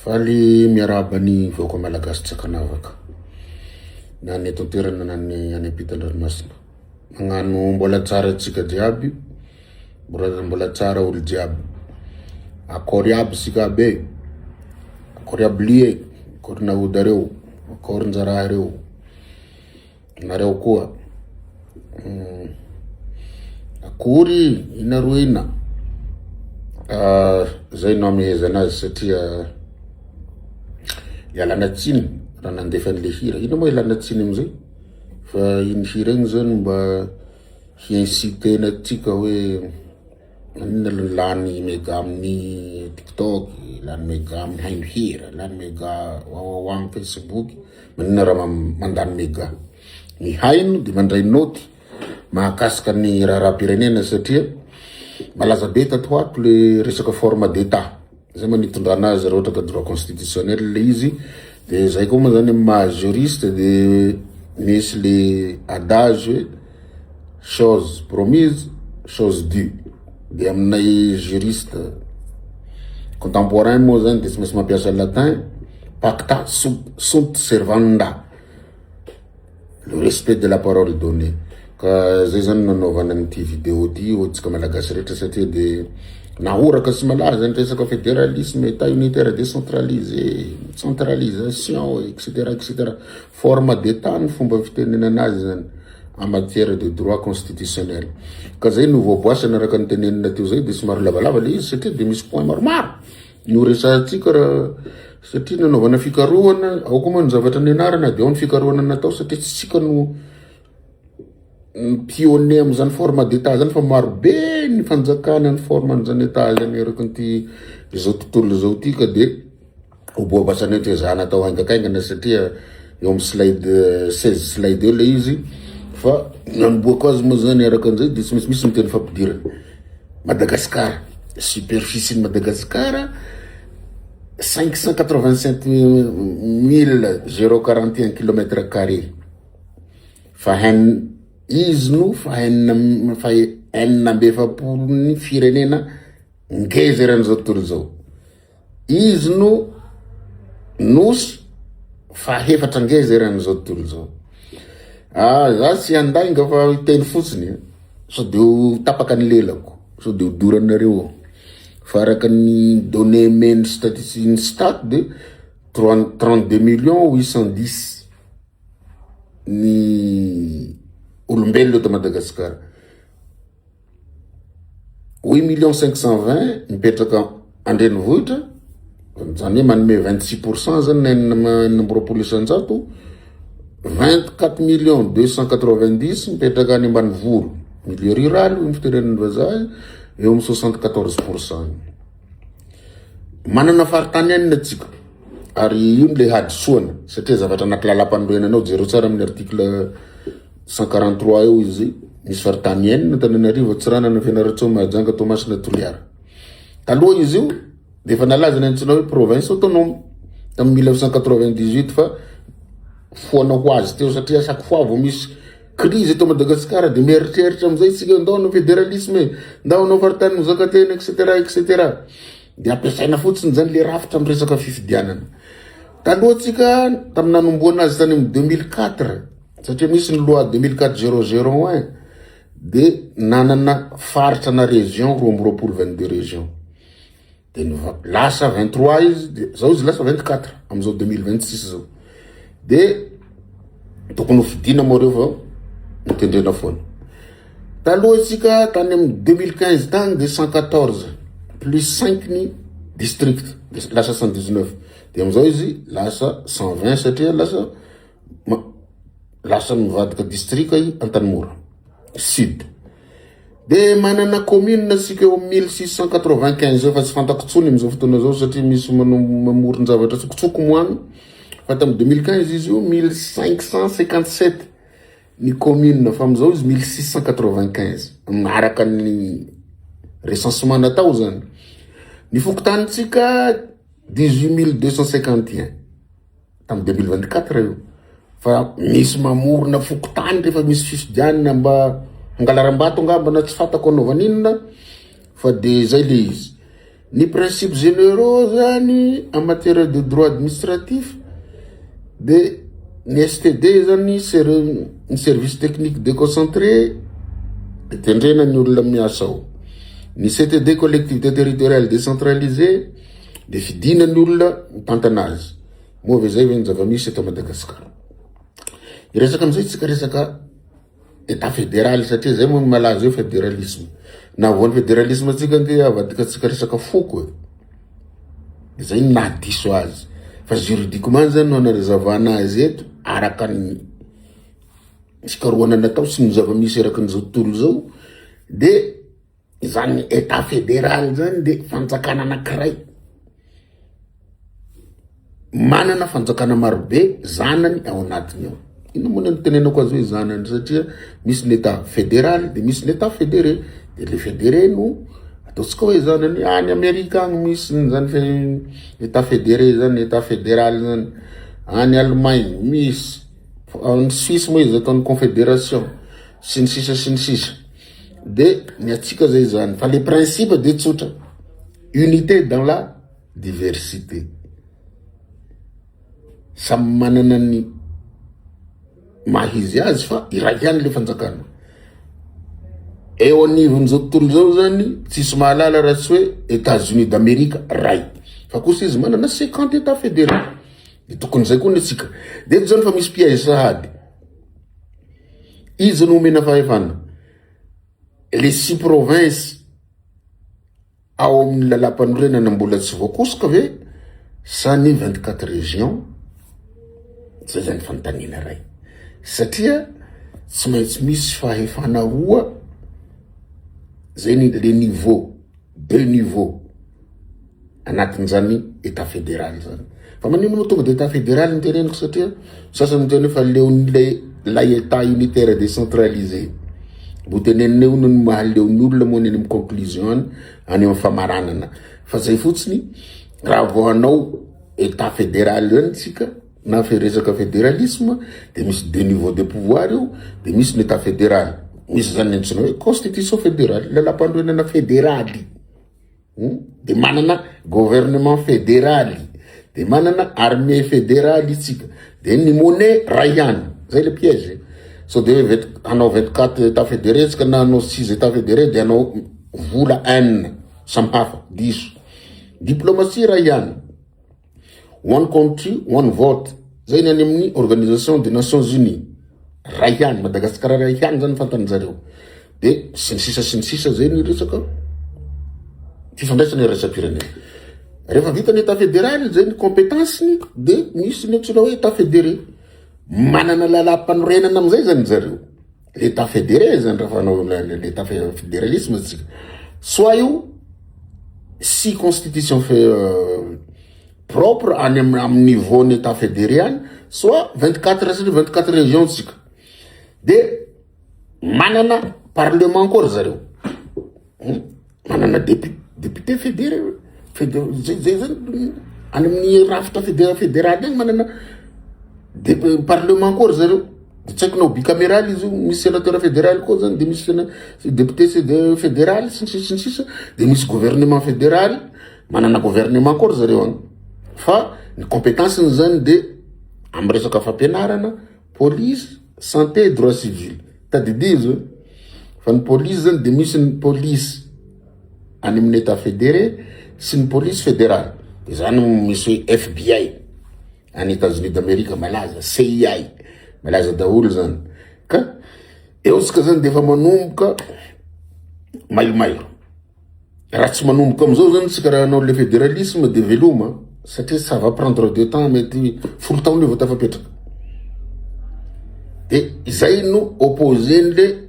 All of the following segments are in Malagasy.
Faly miarahaba ny vahoaka malagasy tsy ankanavaka na ny eto an-toerana na ny any ampitan-dranomasina. Magnano mbola tsara antsika jiaby, mbola mbola tsara olo jiaby. Akôry aby isika aby e, akôry aby lie e, akôry naodareo, akôry njarahareo. Nareo koa. Akory ina roa ina. Zay no amehezana azy satria ialana tsiny raha nandefa an'le hira. Ina moa ialana tsiny amizay? Fa iny hira iny zany mba hi-inciter-na antsika hoe Maninona aloha lany mega amin'ny tiktok, lany mega amin'ny haino hira, lany mega wawawa amin'ny facebook, maninona raha mandany mega? Mihaino de mandray naoty mahakasika ny raharaham-pirenena satria malaza be tato ho ato le resaka forme d'état. Zay moa nitondrana azy raha ohatra ka droit constitutionnel le izy de zay koa moa zany amin'ny maha juriste de misy le adage hoe chose promise chose due, de aminay juriste contemporain moa zany de tsy maintsy mampiasa latin pacta sunt servanda. Le respect de la parole donnée. Ka zay zany nanaovana an'ity vidéo ty ho antsika malagasy rehetra satria de nahoraka sy malaza ny resaka fédéralisme, état unitaire décentralisé, centralisation etc etc. Forme d'état ny fomba fitenenana azy zany en matière de droit constitutionnel. Ka zay no voaboasana araka ny tenenina teo zay de somary lavalava le izy satria de misy point maromaro. No resahantsika raha satria nanaovana fikarohana, ao koa moa ny zavatra nianarana de ao ny fikarohana natao satria tsy tsika no pionnier amin'izany forme d'état zany fa maro be ny fanjakana ny forme an'izany état zany eraky ny izao tontolo izao ty ka de hoboabasana eto ezahana atao haingakaingana satria eo amin'ny slide 16 slide eo le izy fa nanombohako azy moa zany araka an'izay de tsy maintsy misy ny teny fampidirana. Madagascar, superficie ny Madagascar 587 041 kilomètre carré fa hen izy no fa enina fa 46 ny firenena ngeza eran'izao tontolo izao. Izy no nosy fahefatra ngeza eran'izao tontolo izao. Ah, za tsy handainga fa hiteny fotsiny eh. Sao de ho tapaka ny lelako, sao de ho doranareo ao. Fa araka ny données omen'ny statistique ny stat de 32 millions 810 ny olombelona eto Madagasikara. 8 millions 520 mipetraka andrenivohitra, zany hoe manome 26% zany na 26%, 24 millions 290 mipetraka any ambanivolo, milieu rural hoy ny fitenenan'ny vazaha, eo amin'ny 74%. Manana faritany enina atsika ary io le hadisoana satria zavatra anaty lalam-panorenana ao, jereo tsara amin'ny article 143 eo izy, misy faritany enina: Antananarivo, Antsiranana, Fianarantsoa, Mahajanga, Toamasina, Toliara. Taloha izy io de efa nalaza ny antsoina hoe province autonome tamin'ny 1998 fa foana ho azy teo satria chaque fois vao misy crise eto Madagasikara de mieritreritra amizay tsika ndao hanao fédéralisme, ndao hanao faritany mizakatena, etc etc, de ampiasaina fotsiny zany le rafitra amin'ny resaka fifidianana. Taloha tsika tamin'ny nanomboana azy tany amin'ny 2004 satria misy ny loi 2004 001 de nanana faritra na région 22, 22 région, de lasa 23 izy, de zao izy lasa 24 amizao 2026 zao, de tokony ho fidina moa reo fa notendrena foana. Taloha tsika tany amin'ny 2015 tany de 114 plus 5 ny district de lasa 119, de amizao izy lasa 120 satria lasa mivadika district i Antanimora sud. De manana commune asika eo amin'ny 1695 eo fa tsy fantako tsony amizao fotoana zao satria misy manao mamoron-javatra tsokotsoko moa agny, fa tamin'ny 2015 izy io 1557 ny commune fa amizao izy 1695 araka ny recensement natao zany. Ny fokontanitsika 18 251 tamin'ny 2024 io, fa misy mamorona fokontany rehefa misy fifidianana mba hangalaram-bato angamba na tsy fantako anaovana inona, fa de zay le izy. Ny principes généraux zany en matière de droit administratif de ny STD zany, ny service technique déconcentré, de tendrena ny olona miasa ao. Ny CTD, collectivité territoriale décentralisée, de fidina ny olona mitantana azy. Moa ve zay ve ny zava-misy eto Madagasikara? Iresaka amizay tsika, resaka état fédéral, satria zay moa malaza eo fédéralisme. Na voany fédéralisme atsika nge avadika atsika resaka foko e, zay ny nahadiso azy. Fa juridiquement zany no anazavana azy eto, araka ny fikarohana natao sy ny zava-misy eraky n'izao tontolo zao. De zany état fédéral zany de fanjakana anakiray manana fanjakana marobe zanany ao anatiny ao. Ino moa ny tenenako azy hoe zanany? Satria misy ny état fédéral, de misy ny état fédéré, de le fédéré no ataotsika hoe zanany. Any Amerika agny misy zany fe état fédéré zany, état fédéral zany. Any Allemagne misy, any Suisse moa izy ataony confédération, sy ny sisa sy ny sisa. De ny atsika zay zany, fa le principe de tsotra: unité dans la diversité. Samy manana ny maha izy azy fa iray ihany le fanjakana eo anivon'izao tontolo zao. Zany tsisy mahalala raha tsy hoe États-Unis d'Amérique ray, fa kosa izy manana 50 état fédéral. De tokony zay koa ny atsika. De eto zany fa misy piège sahady: izy no omena fahefana le six provinces ao amin'ny lalam-panorenana mbola tsy voakosoka ve sa ny 24 régions? Zay zany fanontanina ray, satria tsy maintsy misy fahefana roa zay ny le niveau, deux niveau anatin'zany état fédéral zany. Fa manino moa tonga de état fédéral ny teneniko? Satria sasany miteny hoe fa leon'le lay état unitaire décentralisé mbo teneninay ono ny mahaleony olona moa ny any amy conclusion any amy famaranana. Fa zay fotsiny, raha vo hanao état fédéral zany tsika na fe resaka fédéralisme, de misy deux niveaux de pouvoir io. De misy ny état fédéral, misy zany ny antsona hoe constitution fédérale, lalam-panorenana fédéraly, De manana gouvernement fédéraly, de manana armée fédérale itsika, de ny monnaie ray ihany. Zay le piège. So de hoe hanao 24 état fédéré tsika na hanao six état fédéré, de hanao vola enina samy hafa, diso. Diplomatie ray ihany, one country, one vote, zay ny any amin'ny Organisation des Nations Unies ray ihany, Madagasikara ray ihany zany fantan'zareo, de sy ny sisa sy ny sisa. Zay ny resaka fifandraisana iraisam-pirenena. Rehefa vita ny état fédéral zay, ny compétence-ny, de misy ny antsona hoe état fédéré, manana lalam-panorenana amizay zany zareo. L'état fédéré zany, raha fanao l'état fédéralisme tsika, soit io six constitution fe propre any amy niveau ny état fédéré any, soit 24, satria 24 région tsika, de manana parlement koa ry zareo, Manana député fédéré zay. Zay zany any amin'ny rafitra fédéral agny, manana de parlement koa ry zareo. De tsy haiko nao bicaméral izy io, misy sénateur fédéral koa zany, de misy député fédéral, sy ny sisa sy ny sisa. De misy gouvernement fédéral, manana gouvernement koa ry zareo agny, fa ny compétence-ny zany de amy resaka fampianarana, police, santé, droit civil. Tadidy izy fa ny police zany de misy ny police any amin'ny état fédéré sy ny police fédérale. De zany misy hoe FBI any États-Unis d'Amérique malaza, CIA malaza daholo zany. Ka eo tsika zany de efa manomboka mailomailo. Raha tsy manomboka amizao zany tsika raha hanao le fédéralisme, de veloma, satria ça va prendre de temps, mety 10 taona io vao tafapetraka. De zay no opposé-n'le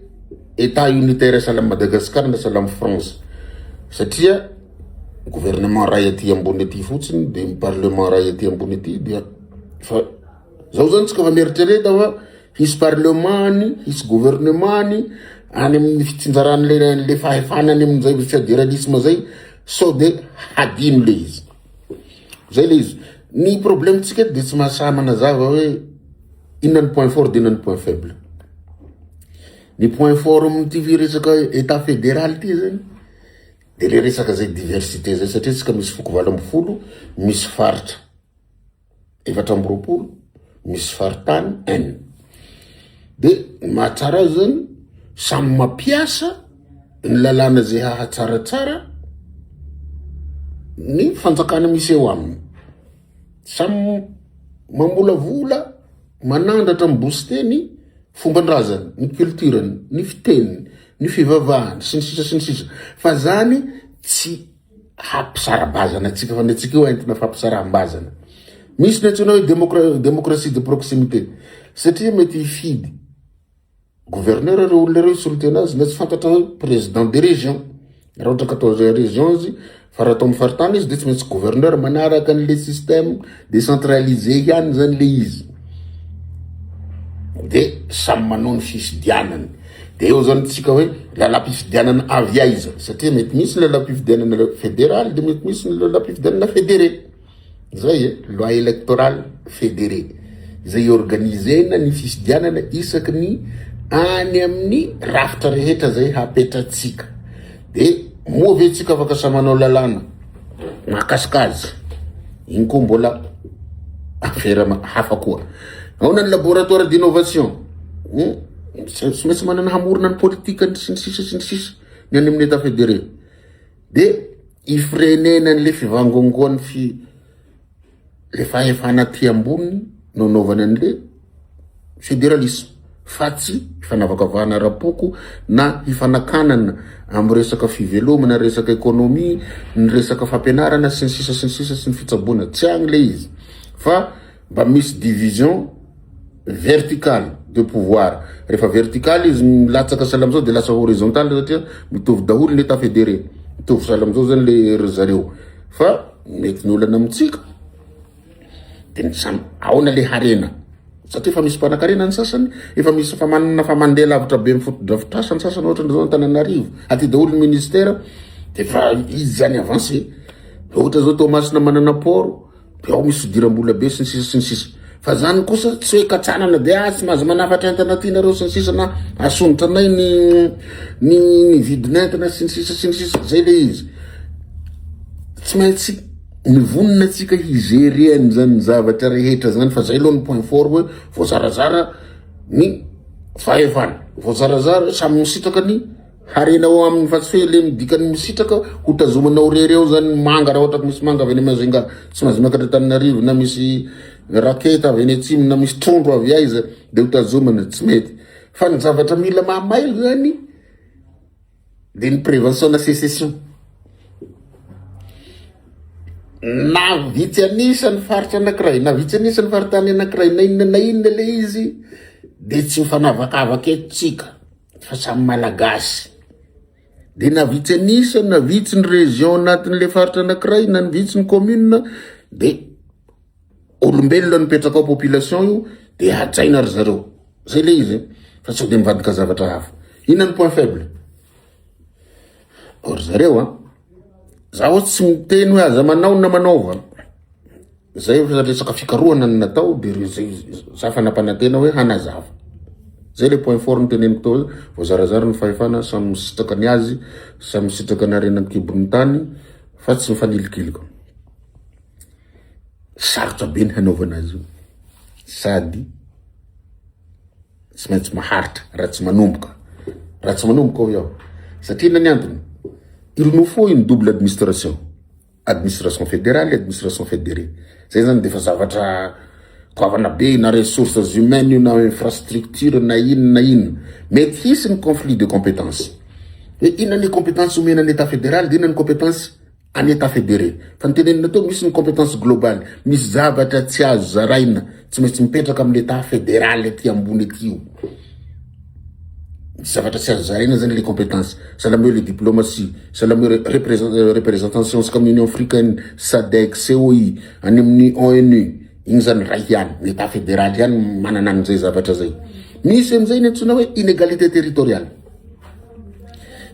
état unitaire sahala amy Madagasikara na sahala amy France, satria gouvernement ray aty ambony aty fotsiny, de parlement ray aty ambony aty. Dia fa zao zany tsika fa mieritrereta fa hisy parlement any, hisy gouvernement any amin'ny fitsinjaran'le le fahefana any amin'izay fédéralisme zay, sao de hadino le izy zay. Le izy ny problème tsika eto de tsy mahasahy manazava hoe inona ny point fort, de inona ny point faible. Ny point fort amin'ity firesaka état fédéral ty zany De le resaka zay diversité zay satria tsika misy foko 18, misy faritra 24, misy faritany enina. De ny mahatsara azy zany samy mampiasa ny lalàna zay hahatsaratsara ny fanjakana misy eo aminy. Samy mamolavola, manandratra, mi-booster ny fomban-drazany, ny culture-ny, ny fiteniny, ny fivavahany, sy ny sisa sy ny sisa. Fa zany tsy hampisara-bazana antsika fa ny antsika io entina fampisaraham-bazana. Misy ny antsoina hoe démocratie de proximité satria mety hifidy gouverneur ireo olona ireo hisolo tena azy na tsy fantatra hoe président de région. Raha ohatra ka atao région izy, fa raha atao amin'ny faritany izy de tsy maintsy gouverneur manaraka an'le système décentralisé ihany zany le izy. De samy manao ny fifidianany. De eo zany tsika hoe lalam-pifidianana avy aiza, satria mety misy ny lalam-pifidianana fédéral, de mety misy ny lalam-pifidianana fédéré. Zay e, loi électorale fédérée zay organisena ny fifidianana isaky ny any amin'ny rafitra rehetra zay hapetratsika. De moa ve tsika afaka samy manao lalàna mahakasika azy? Iny koa mbola affaire hafa koa. Ahoana ny laboratoire d'innovation? Tsy maintsy manana hamorona ny politikany sy ny sisa sy ny sisa ny any amin'ny état fédéré. De ifrenena an'le fivangongoan'ny le fahefana aty ambony no anaovany an'le fédéralisme, fa tsy hifanavakavahana ara-poko na hifanakanana amin'ny resaka fivelomana, resaka économie, ny resaka fampianarana sy ny sisa sy ny sisa sy ny fitsaboana. Tsy agny le izy fa mba misy division verticale de pouvoir. Rehefa verticale izy milatsaka sahala amizao de lasa horizontal satria mitovy daholo ny état fédéré, mitovy sahala amizao zany le ry zareo. Fa mety ny olana amitsika de ny samy ahoana le harena, satria efa misy mpanakarena ny sasany, efa misy fa manana fa mandeha lavitra be mifotodrafitrasa ny sasany, ohatra zao Antananarivo aty daholo ny ministère de fa izy zany avancé. Ohatra zao Toamasina manana port de ao misy fidiram-bola be sy ny sisa sy ny sisa. Fa zany kosa tsy hoe katsanana de tsy mahazo manafatra entana aty nareo sy ny sisa, na asondrotra anay ny vidin'entana sy ny sisa sy ny sisa. Zay le izy, tsy maintsy mivonona atsika higerer an'izany zavatra rehetra zany. Fa zay aloha ny point fort hoe voazarazara ny fahefana, voazarazara samy misitraka ny harena ao aminy, fa tsy hoe le midikany misitraka ho tazomanao rery ao zany manga. Raha ohatra misy manga avy any Majunga tsy mahazo miakatra Antananarivo, na misy raketa avy any atsimo, na misy trondro avy aiza de ho tazomana, tsy mety. Fa ny zavatra mila mamailo zany de ny prévention na sécession, na vitsy anisa ny faritra anankiray, na vitsy anisa ny faritany anankiray, na inona na inona le izy, de tsy mifanavakavaka eto tsika fa samy malagasy. De na vitsy anisa, na vitsy ny région anatin'le faritra anankiray, na ny vitsy ny commune, de olombelona nipetraka ao, population io, de hajaina ry zareo. Zay le izy fa tsy de mivadika zavatra hafa. Inona ny point faible ry zareo? Zaho tsy miteny hoe aza manao na manaova zay, fa resaka fikarohana ny natao, de zay za fa nampanantena hoe hanazava. Zay le point fort ny teneniko tao hoe voazarazara ny fahefana, samy misitraka ny azy, samy misitraka ny harena an-kibon'ny tany, fa tsy mifanilikilika. Sarotra be ny hanaovana azy io sady tsy maintsy maharitra raha tsy manomboka ao iaho, satria na ny antony, il nous faut une double administration, administration fédérale et administration fédérée. Zay zany de efa zavatra goavana be, na ressources humaines io, na infrastructure, na inona na inona. Mety hisy ny conflit de compétence hoe inona ny compétence omena ny état fédéral, de inona ny compétence any état fédéré. Fa ny tenenina teo, misy ny compétence globale, misy zavatra tsy azo zaraina, tsy maintsy mipetraka amin'ny état fédéral aty ambony aty io. Misy zavatra tsy azo zaraina zany le compétence, sahala hoe le diplomatie, sahala hoe représentation tsika amin'ny Union africaine, SADC, COI, any amin'ny ONU. Igny zany ray ihany, ny état fédéral ihany manana an'izay zavatra zay. Misy amizay ny antsoina hoe inégalité territoriale,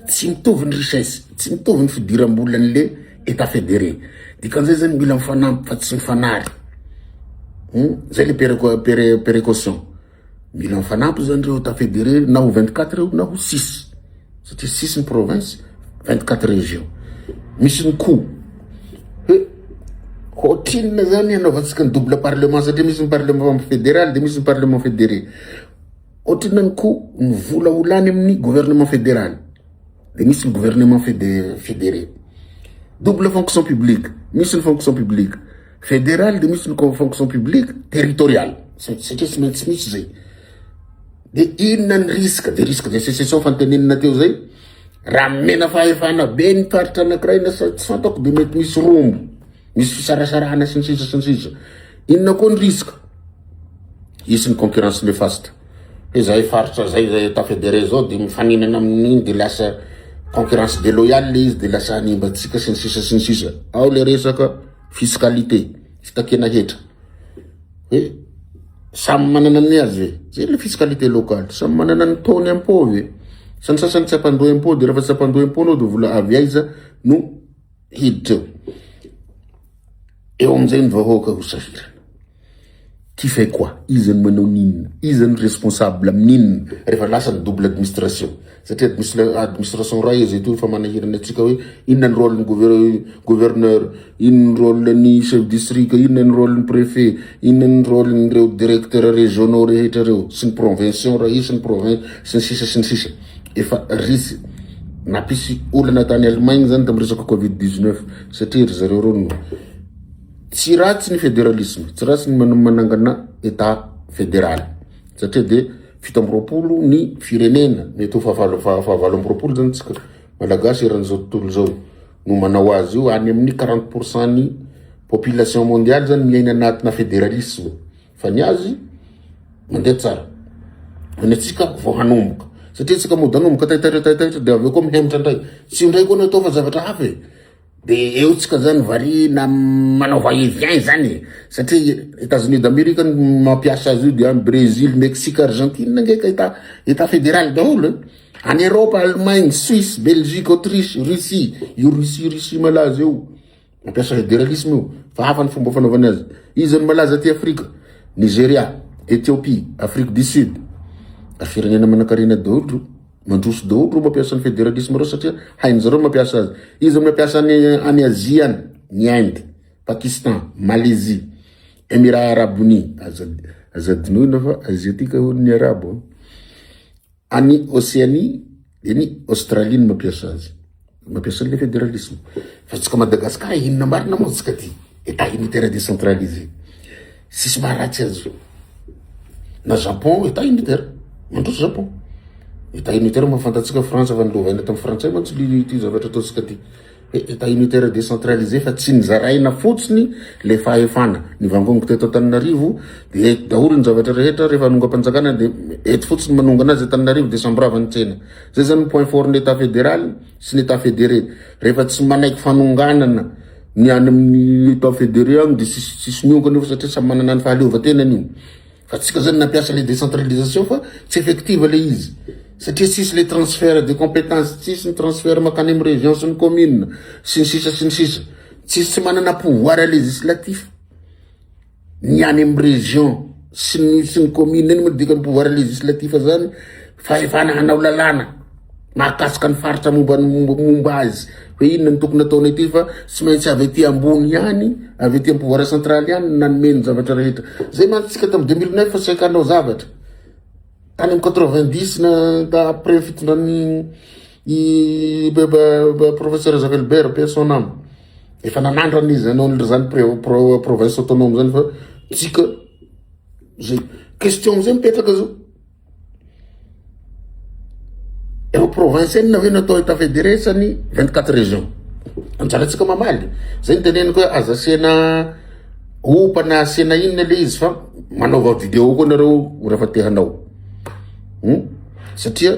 tsy mitovy ny richesse, tsy mitovy ny fidiram-bolan'le état fédéré. Dikan'izay zany mila mifanampy fa tsy mifanary. Zay le péréquation, mila mifanampy zany reo état fédéré, na ho 24 reo na ho six, satria six ny province, 24 région. Misy ny coût hoe ohatrinona zany hanaovantsika ny double parlement satria misy ny parlement fédéral de misy ny parlement fédéré. Ohatrinona ny coût ny vola ho lany amin'ny gouvernement fédéral de misy ny gouvernement fédéré. Double fonction publique, misy ny fonction publique fédérale de misy ny fonction publique territoriale satria tsy maintsy misy zay. De inona ny risque? De risque de sécession fa notenenina teo zay. Raha omena fahefana be ny faritra anankiray na sa tsy fantako de mety misy rombo, misy fisarasarahana sy ny sisa sy ny sisa. Inona koa ny risque? Hisy ny concurrence néfaste. Hoe zahay faritra zay zay état fédéré zao de mifaninana amin'iny de lasa concurrence déloyale le izy de lasa hanimba antsika sy ny sisa sy ny sisa. Ao le resaka fiscalité, fitakiana hetra. Hoe samy manana ny azy ve? Zay le fiscalité locale, samy manana ny taux-ny impôt ve? Sa ny sasany tsy ampandoa impôt de rehefa tsy ampandoa impôt anao de vola avy aiza no hiditra eo? Eo amizay ny vahoaka ho sahirana. Qui fait quoi? Iza no manao n'inona? Iza no responsable amin'inona? Rehefa lasa ny double administration. Satria administration ray izy etoa efa manahirana antsika hoe inona ny rôle ny gouverneur, inona ny rôle ny chef district, inona ny rôle ny préfet, inona ny rôle n'ireo directeurs régionaux rehetra reo sy ny provinciaux raha hisy ny province sy ny sisa sy ny sisa. Efa risy nampisy olana tany Allemagne zany tamin'ny resaka covid 19 satria ry zareo reo no tsy ratsy ny fédéralisme, tsy ratsy ny manangana état fédéral satria de 27 ny firenena mety ho fahavalo 28 zany tsika malagasy eran'izao tontolo zao no manao azy io. Any amin'ny 40% ny population mondiale zany miaina anatina fédéralisme fa ny azy mandeha tsara. Ny atsika vao hanomboka satria tsika mody hanomboka taitaitra taitaitra de avy eo koa mihemotra indray, tsy indray koa natao fa zavatra hafa e. De eo tsika zany variana manao va et vient zany satria États-Unis d'Amérique ny mampiasa azy io, de any Brésil, Mexique, Argentine nge ka état fédéral daholo. Any Europe, Allemagne, Suisse, Belgique, Autriche, Russie io, Russie malaza io mampiasa fédéralisme io fa hafa ny fomba fanaovany azy. Izy ny malaza aty Afrika, Nigeria, Éthiopie, Afrique du Sud, firenena manan-karena daholo, mandroso daholo ro mampiasa ny fédéralisme reo satria hain'zareo mampiasa azy. Izy mampiasa any Azia any, ny Inde, Pakistan, Malaisie, Émirats Arabes Unis, aza adinoina fa asiatique hono ny arabo. Any Océanie de ny Australie no mampiasa azy, mampiasa an'le fédéralisme. Fa tsika Madagasikara inona marina moa tsika ty? État unitaire décentralisé, sisy maharatsy azy io. Na Japon état unitaire mandroso, Japon état unitaire mahafantatsika, Frantsa fa nilovaina tamin'ny frantsay mantsy ty zavatra ataontsika ty état unitaire décentralisé fa tsy nizaraina fotsiny le fahefana. Ny vangongo teto Antananarivo de eto daholo ny zavatra rehetra. Rehefa hanongam-panjakana de eto fotsiny manonga anazy Antananarivo de sambrava ny tsena. Zay zany point fort ny état fédéral sy ny état fédéré. Rehefa tsy manaiky fanonganana ny any amin'ny état fédéré agny de sisy miongana io satria samy manana ny fahaleovantenany io. Fa tsika zany nampiasa le décentralisation fa tsy effective le izy satria tsisy le transfert de compétence, tsisy ny transfert makany amy région sy ny commune sy ny sisa sy ny sisa. Tsisy, tsy manana pouvoir législatif ny any amy région sy ny commune eny. Moa dikany pouvoir législatif zany fahefana hanao lalàna mahakasika ny faritra momba momba azy hoe inona ny tokony ataonay ty, fa tsy maintsy avy aty ambony ihany, avy aty amy pouvoir central ihany nanome ny zavatra rehetra. Zay mantsy tsika tamy 2009 fa tsy haika hanao zavatra tany amy 90 na après fitondrany i professeur Zafy Albert, paix à son âme, efa nanandrana izy anao zany province autonome zany. Fa tsika zay question amizay mipetraka zao, eo province enina ve natao état fédéré sa ny 24 régions? Anjaratsika mamaly zay. Ny teneniko hoe aza asiana opa na asiana inona le izy fa manaova vidéo koa nareo rehefa te hanao, Satria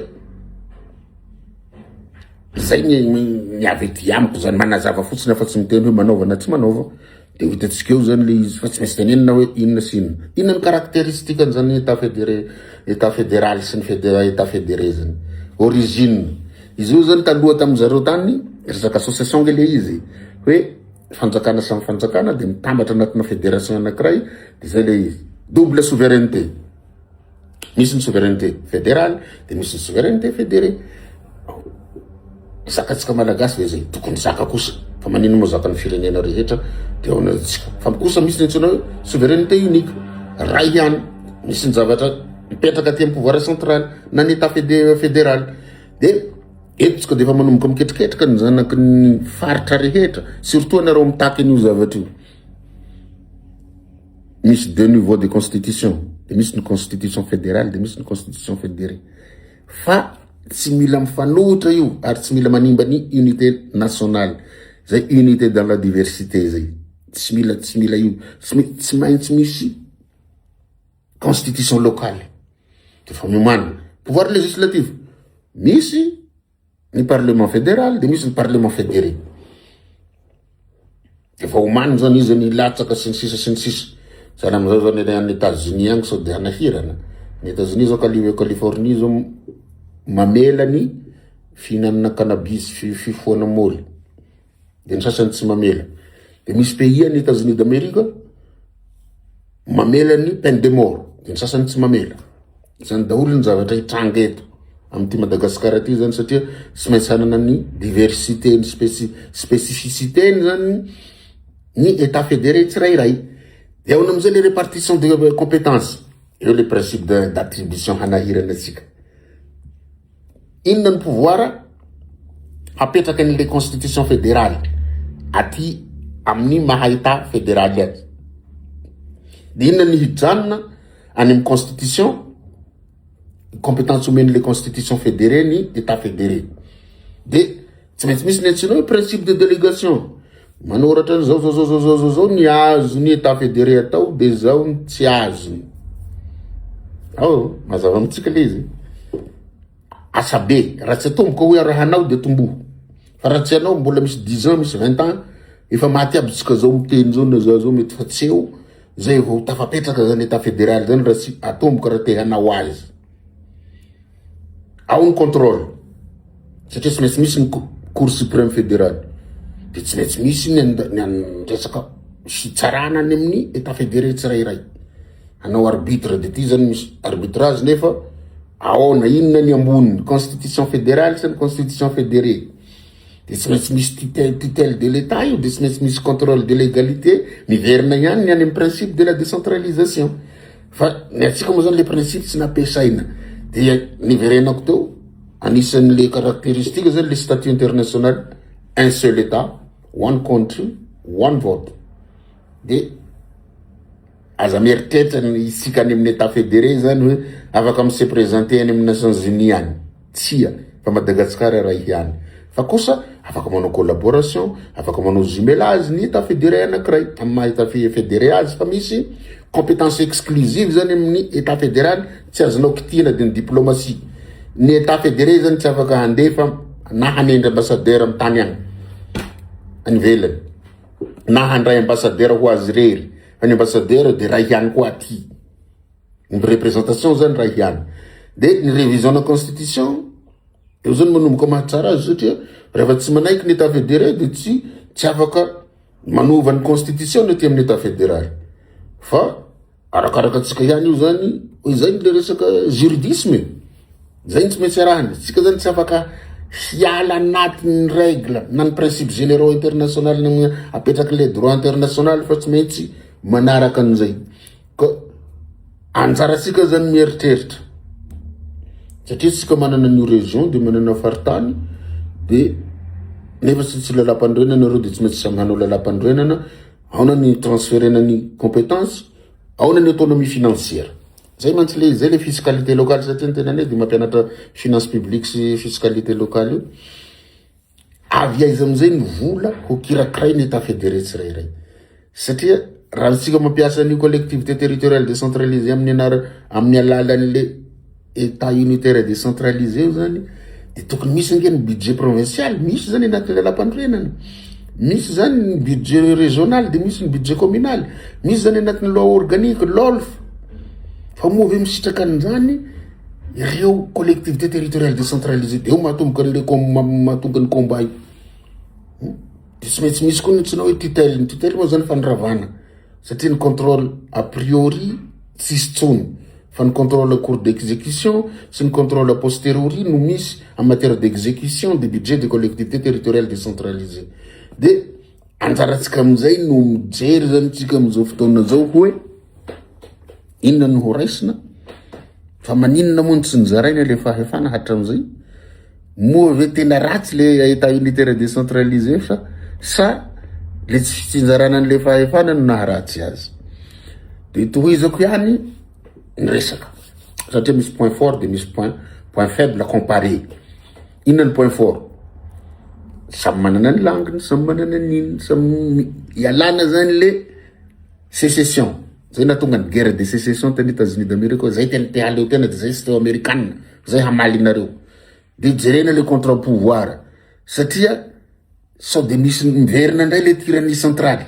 zay ny avy aty amiko zany manazava fotsiny afa tsy miteny hoe manaova na tsy manaova, de ho hitatsika eo zany le izy fa tsy maintsy tenenina hoe inona sy inona inona ny caractéristique an'zany état fédéré, état fédéral sy ny état fédéré zany. Origine izy io zany taloha tamizareo tany resaka association nge le izy hoe fanjakana samy fanjakana de mitambatra anatina fédération anakiray, de zay le izy. Double souveraineté, misy ny souveraineté fédérale de misy ny souveraineté fédérée. Zakatsika malagasy ve zay tokony zaka kosa? Fa manino moa zakan'ny firenena rehetra de ao anatintsika. Fa kosa misy ny antsoina hoe souveraineté unique. Ray ihany. Misy ny zavatra mipetraka aty amin'ny pouvoir central na ny état fédéral. De eto tsika de efa manomboka miketriketrika ny zanaky ny faritra rehetra, surtout anareo mitaky an'io zavatra io. Misy deux niveaux de constitution, de misy ny constitution fédérale, de misy ny constitution fédérée. Fa tsy mila mifanohitra io ary tsy mila manimba ny unité nationale. Zay unité dans la diversité zay. Tsy mila tsy mila io. Tsy maintsy misy constitution locale. De fa miomana. Pouvoir législatif. Misy ny parlement fédéral, de misy ny parlement fédéré. De fa omaniny zany izy ny latsaka sy ny sisa sy ny sisa. Zany amizao zany any États-Unis agny sao de hanahirana. Ny États-Unis zao Californie zao mamela ny fihinanana cannabis, fifohana môly. De ny sasany tsy mamela. De misy pays any États-Unis d'Amérique mamela ny peine de mort. De ny sasany tsy mamela. Zany daholo ny zavatra hitranga eto amin'ity Madagasikara ty zany, satria tsy maintsy hanana ny diversité, ny spécificité zany ny état fédéré tsirairay. De ahoana amizay le répartition de compétences? Eo le principe d'attribution hanahirana atsika. Inona ny pouvoir hapetraka an'le constitution fédérale aty amin'ny maha état fédéral azy? De inona ny hijanona any amin'ny constitution, compétence omen'le constitution fédérée ny état fédéré? De tsy maintsy misy ny antsoina hoe principe de délégation. Manoratra zao zao zao zao zao zao zao ny azony état fédéré atao, de zao ny tsy azony. Ao mazava amitsika le izy. Asa be raha tsy atomboka hoe raha hanao de tomboho, fa raha tsy anao mbola misy 10 ans, misy 20 ans, efa maty aby tsika zao miteny zao na za zao mety fa tsy eo zay vao tafapetraka zany état fédéral zany, raha tsy atomboka raha te hanao azy. Ao ny contrôle, satria tsy maintsy misy ny cour suprême fédérale, de tsy maintsy misy ny resaka fitsarana any amin'ny état fédéré tsirairay hanao arbitre. De ty zany misy arbitrage, nefa aona inona ny amboniny, constitution fédérale sy ny constitution fédérée? De tsy maintsy misy tutelle de l'état io, de tsy maintsy misy contrôle de légalité. Miverina ihany ny any amin'ny principe de la décentralisation, fa ny atsika moa zany le principe tsy nampiasaina. De niverenako teo, anisan'le caractéristique zany le statut international, un seul état, one country, one vote. De aza mieritreritra isika any amin'ny état fédéré zany hoe afaka mi se présenter any amin'ny Nations Unies any, tsia, fa Madagasikara raha ihany. Fa kosa afaka manao collaboration, afaka manao jumelage ny état fédéré anankiray amy maha état fédéré azy, fa misy compétence exclusive zany amin'ny état fédéral tsy azonao kitihana, de ny diplomatie. Ny état fédéré zany tsy afaka handefa na hanendry ambassadeur amy tany agny any ivelany na handray ambassadeur ho azy rery, fa ny ambassadeur de ray ihany koa aty, ny représentation zany ray ihany. De ny révision na constitution eo zany manomboka mahatsara azy, satria rehefa tsy manaiky ny état fédéré de tsy afaka manova ny constitution ny aty amin'ny état fédéral. Fa arakaraka atsika ihany io zany hoe zay le resaka juridisme zay ny tsy maintsy arahany tsika zany, tsy afaka hiala anatin'ny règle na ny principe généraux international apetraky le droit international, fa tsy maintsy manaraka an'izay. Ka anjaratsika zany mieritreritra, satria tsika manana ny région, de manana faritany, de nefa tsy lalam-panorenana reo, de tsy maintsy samy hanao lalam-panorenana. Aona ny transferena ny compétence? Aona ny autonomie financière? Zay mantsy le zay le fiscalité locale, satria ny tenany de mampianatra finance publique sy fiscalité locale io. Avy aiza amizay ny vola ho kirakiray ny état fédéré tsirairay? Satria raha ntsika mampiasa ny collectivité territoriale décentralisée amin'ny anara amin'ny alalan'le état unitaire décentralisé io zany, de tokony misy ange ny budget provincial, misy zany anatin'ny lalam-panorenana, misy zany ny budget régional, de misy ny budget communal, misy zany anatin'ny loi organique, LOLF. Fa moa ve misitraka an'izany ireo collectivité territoriale décentralisée? De eo mahatomboka an'le mahatonga ny combat io. De tsy maintsy misy koa ny antsoina hoe tutelle. Ny tutelle moa zany fandravana, satria ny contrôle a priori tsisy tsony, fa ny contrôle en cours d'exécution sy ny contrôle a posteriori no misy en matière d'exécution des budgets de collectivité territoriale décentralisée. De Anjarantsika amin'izay no mijery zany tsika amin'izao fotoana izao hoe inona no ho raisina fa maninona moa no tsy nozaraina le fahefana hatramin'izay? Moa ve tena ratsy le état unitaire décentralisé fa sa le tsy fitsinjarana an'le fahefana no naharatsy azy? De tohizako ihany ny resaka satria misy point fort de misy point point faible comparé. Inona ny point fort? Samy manana ny langue-ny, samy manana ny inona, samy ialana zany le sécession. Zay nahatonga ny guerre de sécession tany Etats-Unis d'Amérique hoe zay tena te hahaleo tena de zay tsy teo amerikana, zay hamaly anareo. De jerena le contre pouvoir satria sao de misy miverina indray le tyrannie centrale.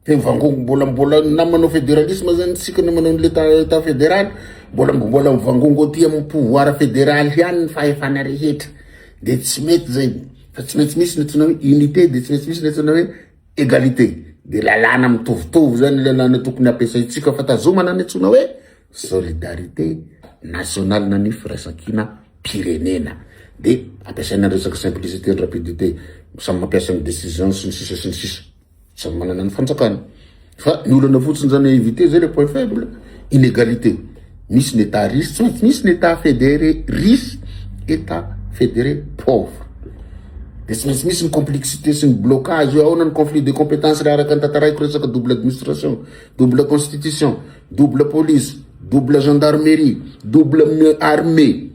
Dia mivangongo mbola mbola na manao fédéralisme zany tsika na manao l'état état fédéral mbola mbola mivangongo aty amin'ny pouvoir fédéral ihany ny fahefana rehetra de tsy mety zay fa tsy maintsy misy ny antsoina hoe unité de tsy maintsy misy ny antsoina hoe égalité de lalàna mitovitovy zany lalàna tokony ampiasaintsika fa tazomana ny antsoina hoe solidarité nationale na ny firaisankina pirenena de ampiasaina ny resaka simplicité ny rapidité samy mampiasa ny décision sy ny sisa sy ny sisa samy manana ny fanjakana fa ny olana fotsiny zany éviter zay le point faible inégalité misy ny état riche tsy maintsy misy ny état fédéré riche état fédéré pauvre de tsy maintsy misy ny complexité sy ny blocage hoe ahoana ny conflit de compétence raha araka ny tantaraiko resaka double administration double constitution double police double gendarmerie double armée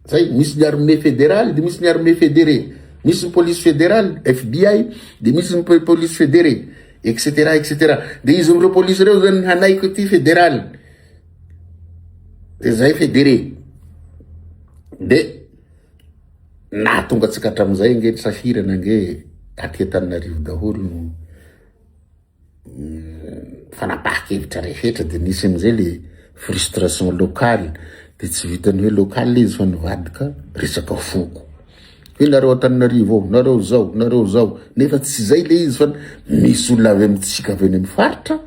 zay misy ny armée fédérale de misy ny armée fédérée misy ny police fédérale FBI de misy ny police fédérée etc etc de izy amireo police reo zany hanaiko ty fédéral de zay fédéré de nahatonga atsika hatramizay nge sahirana nge aty Antananarivo daholo no fanapahan-kevitra rehetra de nisy amizay le frustration locale de tsy vitan'ny hoe locale izy fa nivadika resaka foko hoe nareo Antananarivo ao nareo zao nareo zao nefa tsy zay le izy fa misy olona avy amitsika avy any amy faritra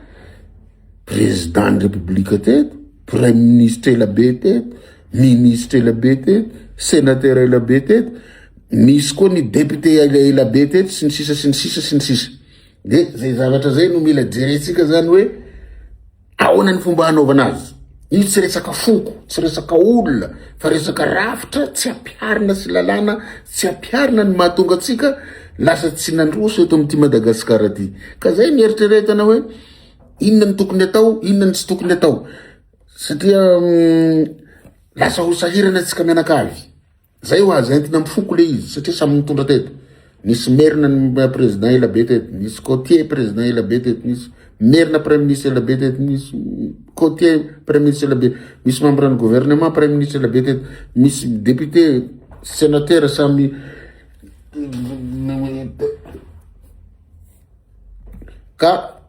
président ny république teto premier ministre ela be teto ministre ela be teto sénateur ela be teto misy koa ny député ela be teto sy ny sisa sy ny sisa sy ny sisa de zay zavatra zay no mila jerentsika zany hoe ahoana ny fomba hanaovana azy io tsy resaka foko tsy resaka olona fa resaka rafitra tsy ampiharina sy lalàna tsy ampiharina ny mahatonga atsika lasa tsy nandroso eto amin'ity Madagasikara ty ka zay nieritreretana hoe inona ny tokony atao inona ny tsy tokony atao satria lasa ho sahirana atsika mianakavy Zay ho azo entina am foko le izy satria samy nitondra teto. Nisy merina ny président ela be teto, nisy côtier président ela be teto, nisy merina premier ministre ela be teto, nisy côtier premier ministre ela be, misy membre ny gouvernement premier ministre ela be teto, misy député sénateur samy ka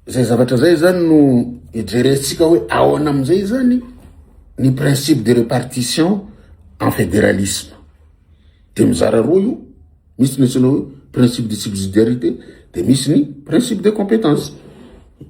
Zay zavatra zay zany no ijerentsika hoe ahoana amizay zany ny principe de repartition en fédéralisme. De mizara roa io, misy ny antsoina hoe principe de subsidiarité, de misy ny principe de compétence.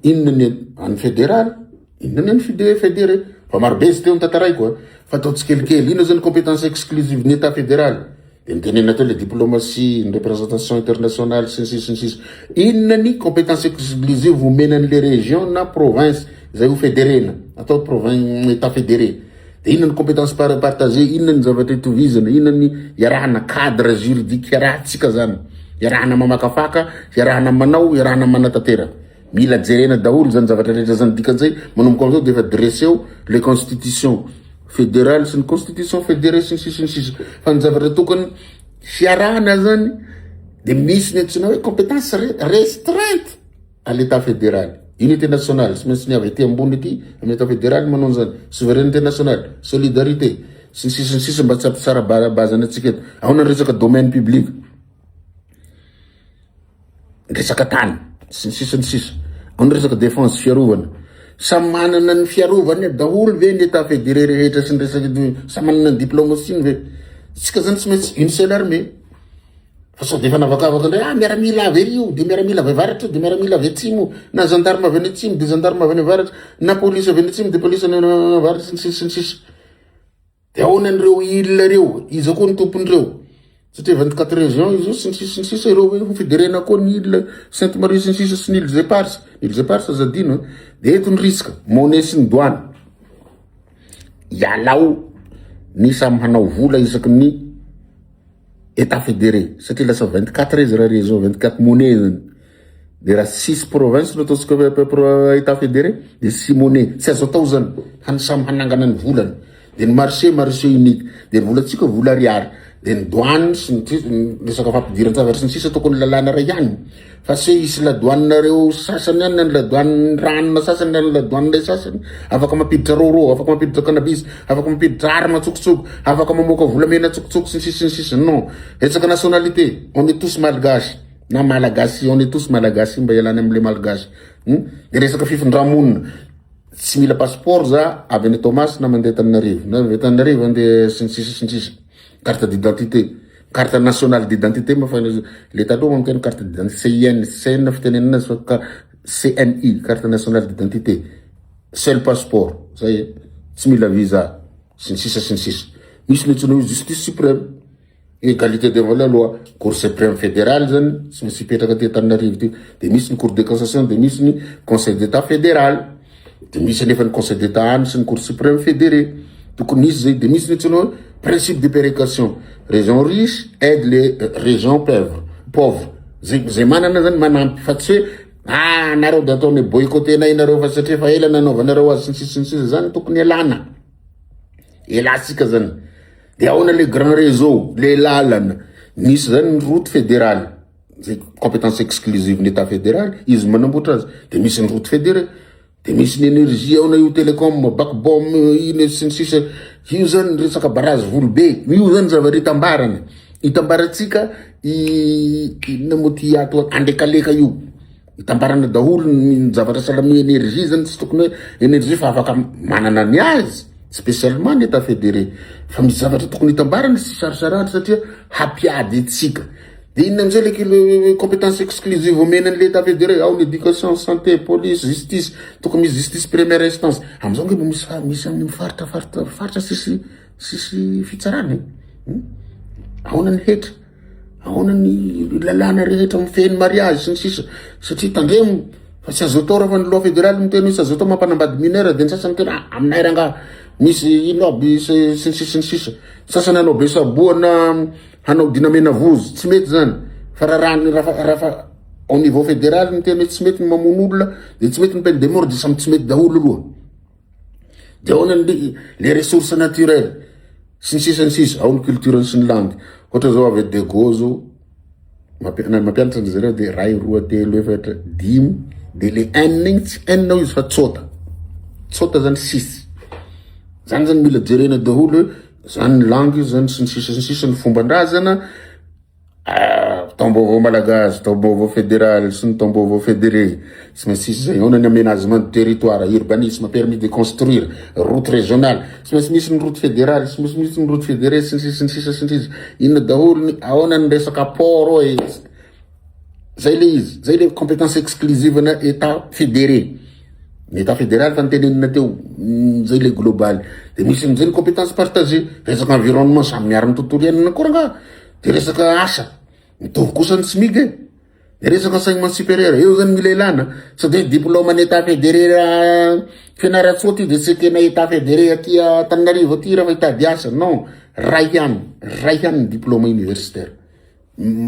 Inona ny an'ny fédéral, inona ny an'ny fide- fédéré. Fa marobe izy teo ny tantaraiko a, fa atao tsikelikely. Inona zany compétence exclusive ny état fédéral? De nitenenina teo le diplomatie, ny représentation internationale sy ny sisa sy ny sisa. Inona ny compétence exclusive omena an'le région na province izay ho fédérena, atao province état fédéré. De inona ny compétence partagée, inona ny zavatra itovizana, inona ny iarahana cadre juridique iarahantsika zany, iarahana mamakafaka, iarahana manao, iarahana manatanteraka. Mila jerena daholo zany zavatra rehetra zany dikan'izay manomboka amizao de efa dresseo le constitution fédérale sy ny constitution fédérée sy ny sisa sy ny sisa fa ny zavatra tokony hiarahana zany de misy ny antsoina hoe compétence restreinte à l'état fédéral unité nationale tsy maintsy ny avy aty ambony aty amin'ny état fédéral manao an'izany souveraineté nationale solidarité sy ny sisa sy ny sisa mba tsy hampitsara bazana antsika eto ahoana ny resaka domaine public resaka tany sy ny sisa ny sisa ao ny resaka défense fiarovana samy manana ny fiarovany daholo ve ny état fédéré rehetra sy ny resaka samy manana ny diplomatie ve tsika zany tsy maintsy une seule armée fa sao de efa navakavaka ndray ah miaramila avy ery io de miaramila avy avaratra de miaramila avy atsimo na gendarme avy any atsimo de gendarme avy any avaratra na police avy any atsimo de police any avaratra sy ny sisa sy ny sisa De ahoana an'ireo îles ireo? Iza koa ny tompon'ireo? Satria 24 régions izy io sy ny sisa sy ny sisa ireo hoe ho fédérena koa ny île Sainte Marie sy ny sisa sy ny îles éparses. Îles éparses aza adino. De eto ny risque, monnaie sy ny douane. Ialao ny samy hanao vola isaky ny état fédéré satria lasa 24 izy raha région, 24 monnaie zany. De raha 6 province no ataontsika état fédéré de 6 monnaie. Tsy azo atao zany. Hany samy hanangana ny volany. De ny marché, marché unique. De ny volantsika vola ariary. De ny douane sy ny resaka fampidiran-javatra sy ny sisa tokony lalàna ray ihany. Fa tsy hoe hisy ladoaninareo sasany ihany na ny ladoanin'ny ranona sasany na ny ladoanin'ilay sasany. Afaka mampiditra roro, afaka mampiditra cannabis, afaka mampiditra arme antsokosoko, afaka mamoaka volamena antsokosoko sy ny sisa sy ny sisa. Non. Resaka nationalité, on est tous malgaches. Na malagasy, on est tous malagasy mba ialana am'le malgache. De resaka fifindramonina. Tsy mila passeport za avy any Toamasina mandeha Antananarivo, na avy Antananarivo andeha sy ny sisa sy ny sisa. Carte d'identité, carte nationale d'identité ma fa le taloha miteny carte d'identité CIN, CN fitenenana azy fa CNI, carte nationale d'identité. Seul passeport, zay tsy mila visa sy ny sisa sy ny sisa. Misy ny antsoina hoe justice suprême, égalité devant la loi, cour suprême fédérale zany tsy maintsy hipetraka aty Antananarivo ty. De misy ny cour de cassation, de misy ny conseil d'état fédéral. De misy anefa ny conseil d'état any sy ny cour suprême fédéré. Tokony misy zay, de misy ny antsoina hoe principe de péréquation. Région riche aide les régions pauvres. Pauvre. Zay zay manana zany manampy fa tsy hoe ah nareo de ataony boycottenay nareo fa satria fa ela nanaovanareo azy sy ny sisa sy ny sisa zany tokony alana. Elantsika zany. De ahoana le grand réseau, le lalana. Misy zany ny route fédérale. Zay compétence exclusive ny état fédéral, izy manamboatra azy. De misy ny route fédérée. De misy ny énergie ahoana io télécom, backbone iny sy ny sisa. Io zany resaka barazy volobe. Io zany zavatra itambarana. Itambarantsika i inona moa ty ato andekaleka io. Itambarana daholo ny zavatra sahala amin'ny énergie zany tsy tokony hoe énergie fa afaka manana ny azy spécialement ny état fédéré. Fa misy zavatra tokony hitambarana sy sarosarahana satria hampiady antsika. De inona amizay le compétence exclusive omena an'le état fédéré ao ny éducation, santé, police, justice. Tokony misy justice première instance. Amizao nge mbo misy misy amin'ny faritra faritra faritra sisy sisy fitsarana e. Ahoana ny hetra? Ahoana ny lalàna rehetra mifehy ny mariage sy ny sisa satria tandremo fa tsy azo atao raha fa ny loi fédérale miteny hoe tsy azo atao mampanambady mineur de ny sasany miteny ah aminay rangaha misy ino aby sy ny sisa sy ny sisa. Sasany hanao be saboa na hanao dinamena vozy tsy mety zany fa raha raha raha fa au niveau fédéral miteny hoe tsy mety ny mamono olona de tsy mety ny peine de mort de samy tsy mety daholo aloha. De ahoana ny les ressources naturelles sy ny sisa ny sisa ao ny culture sy ny langue. Ohatra zao avy Diego zao mampianatra ny zareo de ray roa telo efatra dimy de le n igny tsy n ao izy fa tsota. Tsota zany six. Zany zany mila jerena daholo hoe zany ny langue zany sy ny sisa sy ny sisa ny fomban-drazana. Taom-baovao malagasy, taom-baovao fédéral sy ny taom-baovao fédéré tsy maintsy misy zay. Ahoana ny aménagement du territoire, urbanisme, permis de construire, route régionale, tsy maintsy misy ny route fédérale, tsy maintsy misy ny route fédérée sy ny sisa sy ny sisa sy ny sisa. Inona daholo ny ahoana ny resaka port e. Zay le izy, zay le compétence exclusive na état fédéré. Ny état fédéral fa nitenenina teo, zay le global. De misy amizay ny compétence partagée, resaka environnement samy miaro ny tontolo iainana koa rangaha. De resaka asa, mitovy kosa ny SMIG e. De resaka enseignement supérieur, eo zany mila ilana. Sady hoe diplôme ny état fédéré Fianarantsoa ty de tsy ekena état fédéré aty Antananarivo aty raha fa hitady asa. Non, ray ihany, ray ihany ny diplôme universitaire.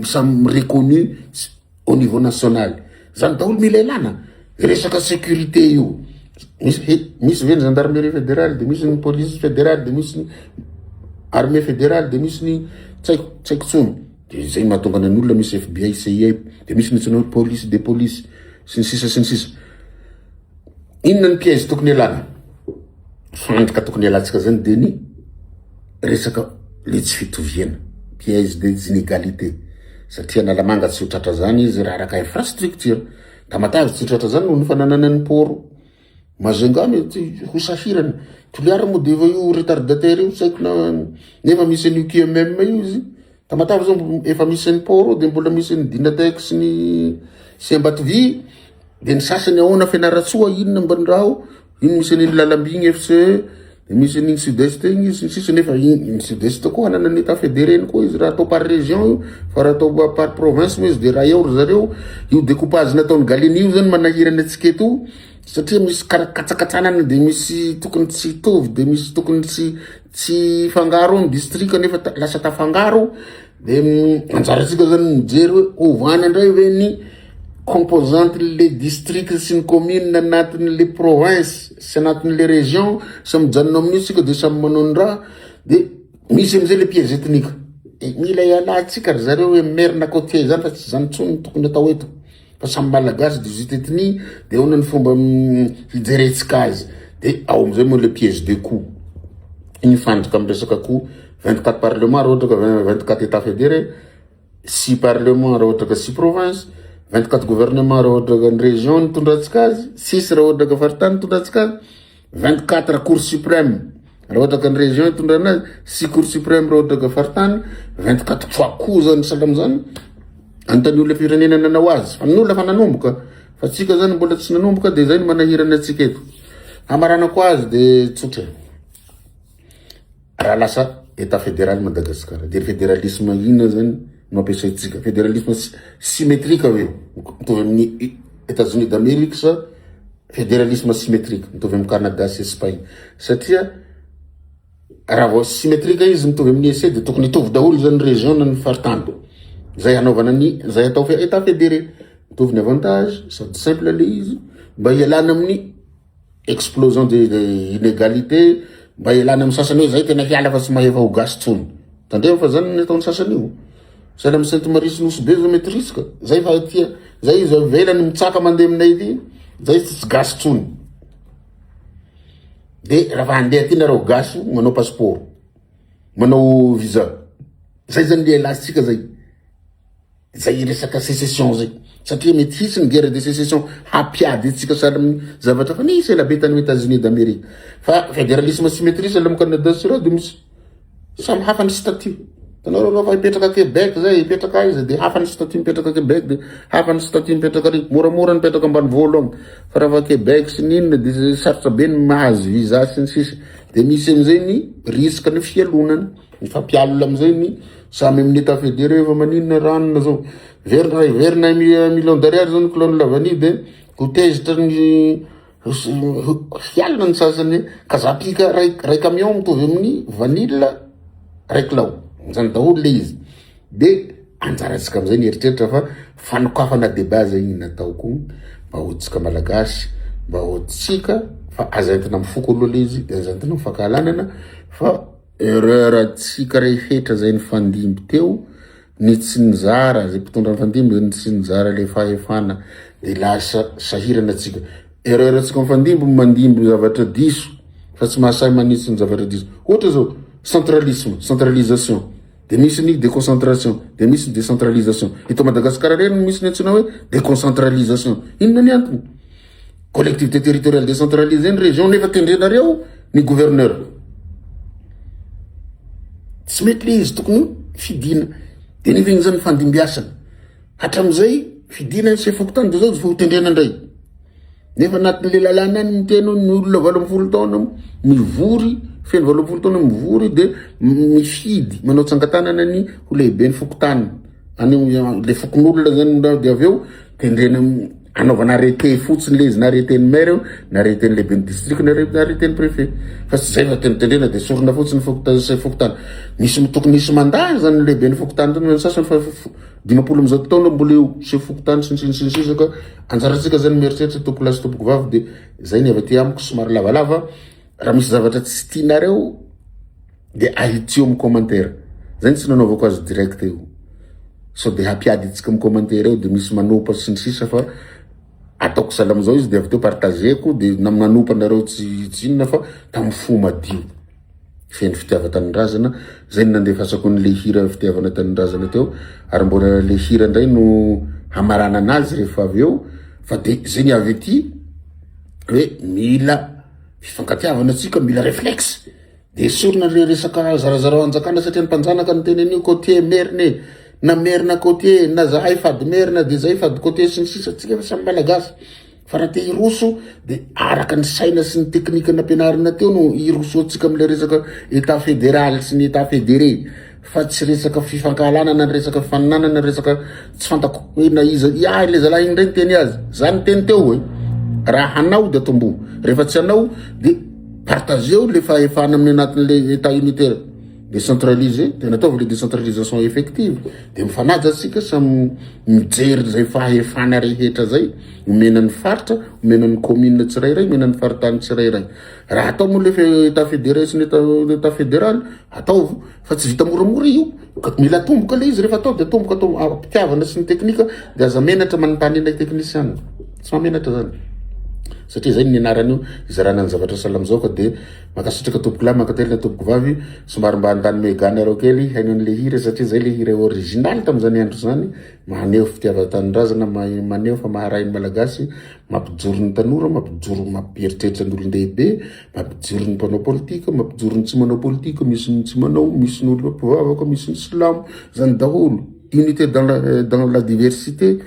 Samy reconnu au niveau national. Zany daholo mila ilana. Resaka sécurité io. Misy misy ve ny gendarmerie fédérale, de misy ny police fédérale, de misy ny armée fédérale, de misy ny tsy haiko tsy haiko tsony. De zay mahatonga ny olona misy FBI, CIA, de misy ny antsoina hoe police de police sy ny sisa sy ny sisa. Inona ny piège tokony alana? Fandrika tokony alantsika zany de ny resaka le tsy fitoviana, piège des inégalités. Satria Analamanga tsy ho tratra zany izy raha araka infrastructure. Tamatave tsy ho tratra zany noho ny fananana ny port. Majunga mety ho sahirana. Toliara moa de efa io retardataire io tsy haiko na nefa misy an'io QMM io izy. Tamatave zao efa misy ny port de mbola misy ny Dynatec sy ny sy Ambatovy. De ny sasany ahoana Fianarantsoa inona mba ny raha ao? Ino misy an'iny lalamby igny FCE. De misy an'iny sud est iny izy sy ny sisa nefa iny sud est koa hanana ny état fédéré-ny koa izy raha atao par région io fa raha atao par province moa izy de raha eo ry zareo io découpage nataon'i Gallieni io zany manahirana antsika eto satria misy kara-katsakatsanana de misy tokony tsy hitovy de misy tokony tsy tsy hifangaro ny district nefa lasa tafangaro. De anjarantsika zany mijery hoe ovana indray ve ny composante le district sy ny commune anatin'le province sy anatin'le région sa mijanona amin'io tsika de samy manao ny raha. De misy amizay le piège ethnique e, mila ialatsika ry zareo hoe merina côtier zany fa tsy zany tsony ny tokony atao eto fa samy malagasy 18 ethnie. De ahoana ny fomba hijeretsika azy? De ao amizay moa le piège de coût iny fandrika amy resaka coût: 24 parlement raha ohatra ka 24 état fédéré, 6 parlement raha ohatra ka 6 province, 24 gouvernement raha ohatra ka ny région nitondrantsika azy, 6 raha ohatra ka faritany nitondrantsika azy, 24 cour suprême raha ohatra ka ny région itondrana azy, 6 cour suprême raha ohatra ka faritany, 24 fois coût zany. Sahala amizany antany olona firenena nanao azy fa ny olona fa nanomboka fa tsika zany mbola tsy nanomboka. De zay no manahirana atsika eto. Hamaranako azy de tsotra: raha lasa état fédéral Madagasikara de fédéralisme ina zany no ampiasaitsika? Fédéralisme symétrique ave mitovy amin'ny États-Unis d'Amérique sa fédéralisme asymétrique mitovy amy Canada sy Espagne? Satria raha vao symétrique izy mitovy amin'ny ec de tokony hitovy daholo zany région na ny faritany zay hanaovana ny zay atao fe état fédéré, mitovy ny avantage sady simple le izy mba hialana amin'ny explosion de inégalité, mba hialana amy sasany hoe zay tena hiala fa tsy mahefa ho gasy tsony. Tandremo fa zany ny ataony sasany io sahala amy Sainte Marie sy Nosy Be zao mety risque zay fa tia zay izy avelany mitsaka mandeha aminay ty zay tsy gasy tsony. De raha fa handeha ty nareo gasy manao passeport, manao visa zay zany le alasitsika zay zay resaka sécession zay, satria mety hisy ny guerre de sécession hampiady atsika sahala amin'ny zavatra fa nisy ela be tany États-Unis d'Amérique. Fa fédéralisme symétrique sahala amy Canada sy reo de misy samy hafa ny statut tanao raha fa hipetraka Québec zay, hipetraka aiza, de hafa ny statut mipetraka Québec, de hafa ny statut mipetraka ry moramora mipetraka ambanivolo agny, fa raha fa Québec sy ninona de sarotra be ny mahazo visa sy ny sisa. De misy amizay ny risque ny fialonana mifampialona amizay ny samy amin'ny état fédéré. Fa maninona ranona zao verina verina million d'ariary zao ny kilon'ny lavani de ho tezitra ny hialina ny sasany kazapika ray camion mitovy amin'ny vanille 1 kilao zany daholo le izy. De anjaratsika amizay ny eritreritra fa fanokafana débat zay igny nataoko mba hotsika malagasy, mba hotsika fa aza entina mifoko aloha le izy, de aza entina mifakahalanana fa erreur atsika rehetra zay nifandimby teo ny tsy nizara zay mpitondra nifandimby ny tsy nizara le fahefana de lasa sahirana atsika. Erreur atsika mifandimby mandimby zavatra diso fa tsy mahasahy manitsy ny zavatra diso. Ohatra zao centralisme, centralisation, de misy ny déconcentration, de misy ny décentralisation. Eto Madagasikara reny misy ny antsona hoe déconcentralisation. Inona ny antony? Collectivité territoriale décentralisée ny région nefa tendrenareo ny gouverneur, tsy mety le izy, tokony fidina. De nefa igny zany fandimbiasana hatramizay fidina ny chef fokontany de zao fa ho tendrena indray, nefa anatin'le lalàna any miteny ny olona 18 taona mivory, feno 18 taona mivory de mifidy manao tsangatanana ny ho lehibe ny fokontany any le fokon'olona zany, de avy eo tendrena anaovana arrêté fotsiny le izy, na arrêté ny maire io, na arrêté ny lehibe ny district, na arrêté ny préfet, fa tsy zay fa tendrena de sorona fotsiny chef fokontany. Misy tokony misy mandat zany lehibe ny fokontany reny sasany fa 150 taona mbola eo chef fokontany sy ny sy ny sy ny sisa. Ka anjaratsika zany mieritreritra, tompoko lahy sy tompoko vavy. De zay ny avy aty amiko somary lavalava. Raha misy zavatra tsy tianareo de ahitsio amy commentaire zay, ny tsy nanaovako azy direct io sao de hampiady atsika amy commentaire eo de misy manopa sy ny sisa, fa ataoko sahala amizao izy de avy teo partageko de na manopa nareo tsy inona fa tamy fo madio feno fitiava tanindrazana zay ny nandefasako an'le hira fitiavana tanindrazana teo. Ary mbola le hira indray no hamarana anazy rehefa avy eo. Fa de zay ny avy aty hoe mila fifankatiavana atsika, mila réflexe de sorona le resaka zarazarao anjakana, satria ny mpanjanaka ny teny an'io côtier merina e, na merina côtier, na zahay fady merina de zay fady côtier sy ny sisa. Tsika fa samy malagasy. Fa raha te hiroso de araka ny saina sy ny teknika nampianarina teo no hirosoantsika amle resaka etat federal sy ny etat federe fa tsy resaka fifankahalana na resaka fifaninanana na resaka tsy fantako hoe na iza ya le zalahy iny ndray niteny azy za niteny teo hoe raha hanao de atomboho rehefa tsy hanao de partageo le fahefana amin'ny anatin'le etat unitaire décentralisé de nataovy le décentralisation effective de mifanaja tsika samy mijery zay fahefana rehetra zay omena ny faritra, omena ny commune tsirairay, omena ny faritany tsirairay. Raha atao moa le état fédéré sy ny état fédéral, ataovy fa tsy vita moramora io. Ka mila atomboka le izy, rehefa atao de atomboka atao am-pitiavana sy ny teknika, de aza menatra manontany anay technicien. Tsy mahamenatra zany. Satria zay ny nianarana io, izarana ny zavatra sahala amizao ka de mankasitraka tompoko lahy, mankatelina tompoko vavy, somary mba handany mega nareo kely haino an'le hira satria zay le hira original tamizany andro zany. Maneho fitiavan-tanindrazana, maneho fa maharay ny Malagasy, mampijoro ny tanora, mampijoro, mampieritreritra ny olon-dehibe, mampijoro ny mpanao politika, mampijoro ny tsy manao politika, misy ny tsy manao, misy ny olona mpivavaka, misy ny silamo, zany daholo. Unité dans la, dans la diversité,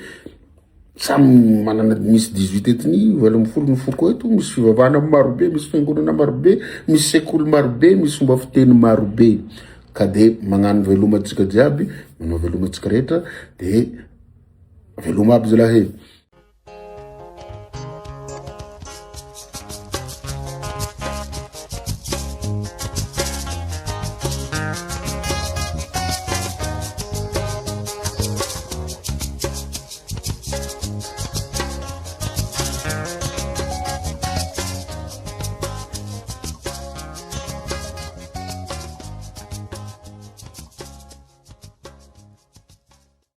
samy manana, misy 18 ethnie, 18 ny foko eto, misy fivavahana marobe, misy fiangonana marobe, misy sekoly marobe, misy fomba fiteny marobe. Ka de magnano veloma antsika jiaby, manao veloma antsika rehetra, de veloma aby zalahy e.